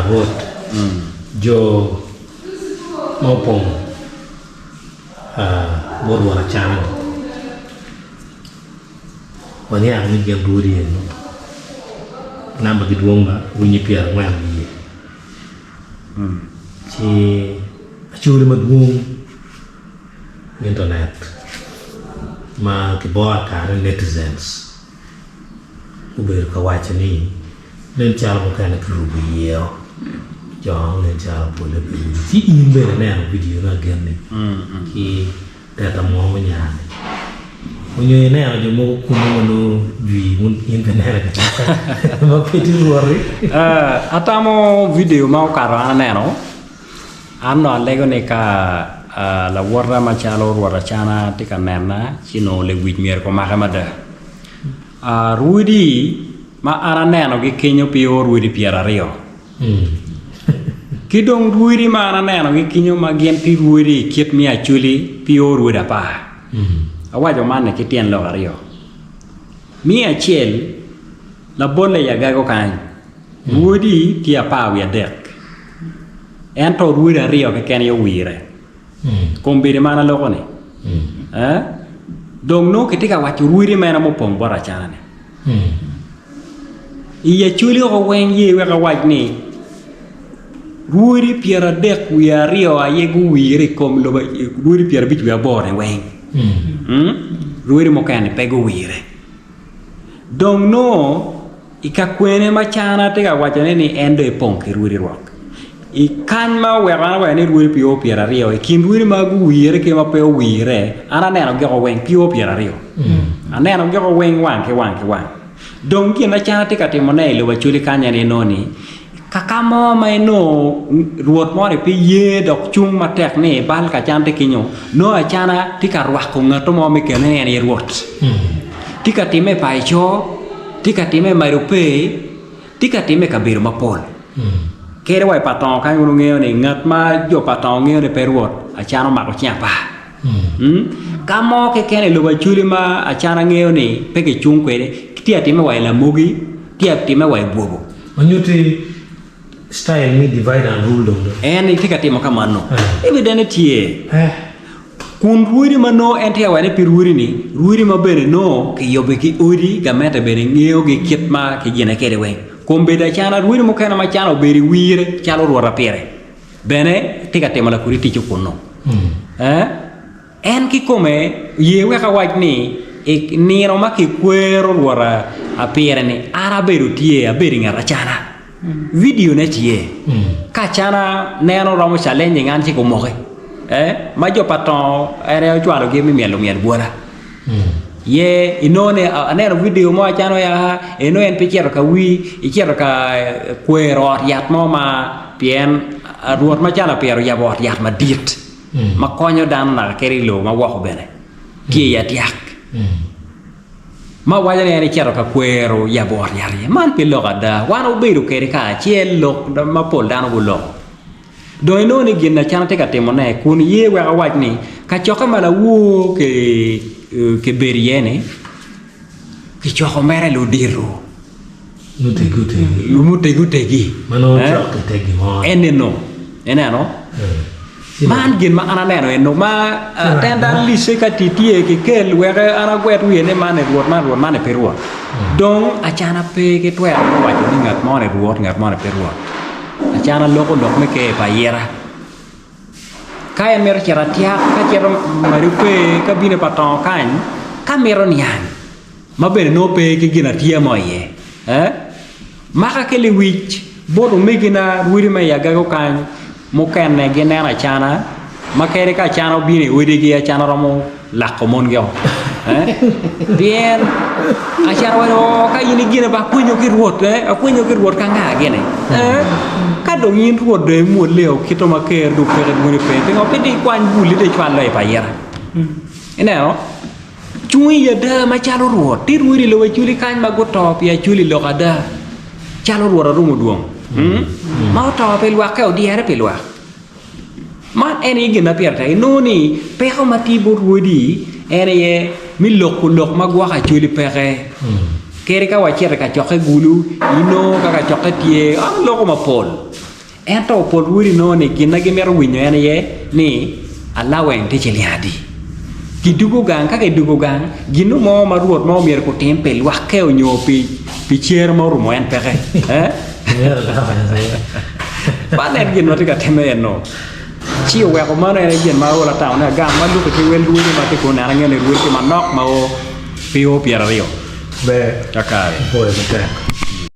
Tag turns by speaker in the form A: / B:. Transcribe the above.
A: Rwot, jo ma opong bot Rwot acana-ni, waniang ni gin rwodi eni nambagi dwong ma winyo pyerangwen wiye ci acholi madwong i intanet ma kiboro akare ni netizens gubedo ka waco ni nen calo mukene kirubo iyeo jo nen calo pole pe winjo ci in bene ineno vidio ne agenni ki teta mo munya-ni onyo ineno jo mogo kunu ma nongo jwi in pe ineno kacel ma pe tye rwoti.
B: Atamo vidio ma okato an aneno an onongo alego ni ka lawota macalo Rwot Acana tye ka nena ci onongo lewic myero omake mada. Rwodi ma an anenogi kenyo pe o rwodi pyeraryo ki dong rwodi ma an anenogi kenyo ma gin tye rwodi i kit me acholi pe o rwodi apar. Awaco man-ni ki tyen lok aryo. Me acel, labolle i agago kany, rwodi tye apar wiye adek ento rwodi aryo keken aye owire. Kombeddi ma an aloko-ni, dong nongo kitye ka waco rwodi mene mupong bot acana-ni. I Acholi oko weng ye wek awac ni rwodi 32 wiye aye guwire i kom lobo rwodi 50 wiye aboro-ni weng. Rwodi mukene-ni pe guwire. Dong nongo I ka kwene ma cana tye ka wacone ni en dong epong ki rwodi rwok? I kany ma oweko an awaco ni rwodi pi o 20, i kin rwodi ma guwire ki ma pe owire, an aneno giko weng pi o 20. Aneno giko weng wang ki wang ki wang. Dong gin ma cana tye ka timone i lobo Acholi kany en inongo ni, kaka mo ma inongo rwot moni pe ye dok cung matek ni bal ka can tye kenyo, nongo acana tye ka rwako ngatto mo me kene ni en aye rwot. Tye ka timme i paco. Tye ka timme i Madope, tye ka timme i kabedo mapol. Kadi wa i Patongo kany wun wungeyo ni ngat ma jo Patongo ngeyo ni pe Rwot, Acana omako cing apar. Ka mo keken i lobo Acholi ma Acana ngeyo ni pe kicung kwede, tye ka timme wa i Lamogi, tye ka timme wa i Bwobo.
A: Ma nyutti style me divide and rule dong do.
B: En tye ka timo ka mano. Evident tye. Kun rwodi ma nongo en tye ka waco ni pi rwodi-ni, rwodi ma bene nongo kiyubo ki odi, gamente bene ngeyogi kit ma kigine kwede weng. Kombeddi acana, rwodi mukene ma cana obedo i wire calo Rwot Apire bene tye ka timo lakodi ticce kunnu. En kikome ye wek awac ni i nino ma kikwero Rwot Apire-ni, an abedo tye, abedo i nget acana. Vidio ne tye. Ka acana neno romo challenging an ci gumoki. Eh, ma jo pa tongo en aye ocwalo gi me myelo myel bwola. Ye inongo ni aneno vidio mo acana oya eno en pe cito ka wi, icito ka kwero ot yat mo ma pien rwot macalo apiro oyabo ot yat madit ma konyo dano naka kadi i lobo ma woko bene tye i atyak. Ma waco ni en ecito ka kwero yabo ot yat iye. Man pe lok ada. Wan wabedo kwede kacel lok ma pol dano guloko. Dong inongo ni gin acana tye ka timone kun iye wek awac ni kacokke ma lawor kibedo iye-ni kicoko mere ludito. Mutegi otegi.
A: Ma nongo cok ki te gin mo.
B: Eneno. Ineno? Man gin ma an aneno eno ma ten dano lise ka ti tye ki kel wek an agwet wiye ni man ni Rwot man Rwot man ni pe Rwot. Dong acana pe ki twero me waco ni ngat mo ni Rwot ngat mo ni pe Rwot. Acana loko lok me ker pa ayira. Ka en mito cito atyak ka cito malo pe ka bino pa tongo kany ka mito niang. ma bene nongo pe ki ginatiya mo iye. Maka ki lewic bot omegina rwodi ma i agago kany mukene gineno acana ma kadi ka acana obino i odigi acana romo lako mongi-o. Pien acana waco oo ka in igine ba akwenyo ki Rwot akwenyo ki Rwot ka nga gini? Ka dong in Rwot dong imwolle-o kite ma ker dong peke dwoni pe pingo pe dong ikwany bulli dong icwal loyo pa ayira? Ineno? Cung i ada macalo Rwot. Tit wodi i lobo Acholi kany ma guto pi Acholi lok ada, calo Rwot Arumo Dwong, ma oto pi lwakke, odyere pi lwak. Man en aye gin ma pire tek. Inongo ni peko ma tye bot rwodi en aye me loko lok ma gwoko Acholi peke. Kadi ka wacito i kacokke gulu, inongo ka kacokke tye, an aloko mapol. Ento pol rwodi nongo ni gin ma gimito winyo en aye ni alaweng tye ciling adi. Gidugo gang, ka gidugo gang, gin mo ma rwot mo myero gutim pi lwakke onyo pi pi cero ma orumo en peke. Eh? Man en gin ma tye ka timme eno. Ci oweko mano en aye gin ma aol atamo ni agam ma lubbe ki wel rwodi ma tye kunu en angeyo ni rwodi tye manok ma o pe o pyeraryo.
A: Ber.
B: Kakare.
A: Apwoyo matek.